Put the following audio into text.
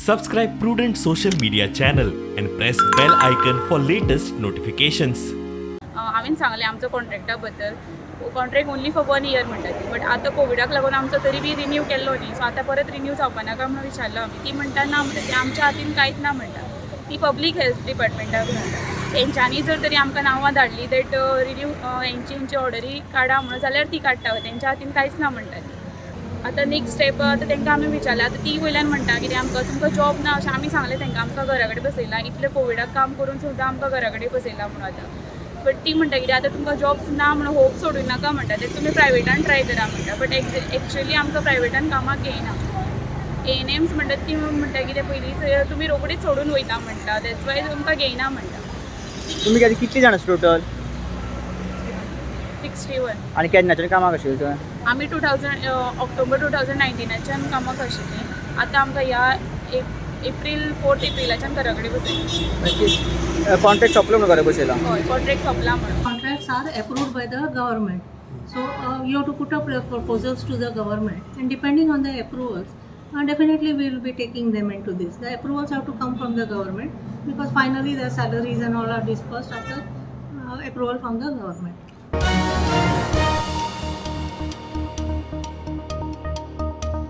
Subscribe Prudent social media channel and press bell icon for latest notifications. हांवें सांगलें आमचो कॉन्ट्रॅक्टा बद्दल. Contract only for one year म्हणटा ती, बट आतां कोविडाक लागून आमचो तरी बी रिन्यू केल्लो न्ही. सो आतां परत रिन्यू जावपा नाका म्हणून विचारलो आमी. ती म्हणटा ना म्हणटा, ती आमच्या हातीन कांयच ना म्हणटा. ती पब्लीक हेल्थ डिपार्टमेंटाक म्हणटा. तेंच्यांनी जर तरी आमकां नांवां धाडली that renew हेंची हेंची ऑर्डरी काडा म्हणून जाल्यार ती काडटा. तेंच्या हातीन कांयच ना म्हणटा ती. आतां नेक्स्ट स्टेप आतां तांकां आमी विचारलें. आतां ती वयल्यान म्हणटा कितें आमकां तुमकां जॉब ना अशें आमी सांगलें तांकां. आमकां घरा कडेन बसयलां, इतलें कोविडाक काम करून सुद्दां आमकां घरा कडेन बसयलां म्हणून. आतां बट ती म्हणटा कितें आतां तुमकां जॉब ना म्हणून होप सोडूं नाका म्हणटा, तर तुमी प्रायवेटान ट्राय करा म्हणटा. बट एक्चुअली आमकां प्रायवेटान कामाक घेयना एएनएम्स म्हणटात. ती म्हणटा कितें पयलीं तुमी रोखडीच सोडून वयता म्हणटा, that's why तुमकां घेयना म्हणटा. तुमी कितें कितली जाण आसा टोटल? 61. आनी केन्नाच्यान कामाक आशिल्ले थंय? आमी टू थावजंड ऑक्टोबर 2019च्यान कामाक आशिल्लीं. आतां आमकां ह्या एप्रील 4 एप्रिलाच्यान घरा कडेन बसयला. कॉन्ट्रॅक्ट सोंपलो म्हणून घरा बसयला? हय, कॉन्ट्रॅक्ट सोंपला म्हणून. Contracts are approved by the government. So you have to put up your proposals to the government, and depending on the approvals, definitely we will be taking them into this. The approvals have to come from the government because finally the salaries and all are dispersed after approval from the government.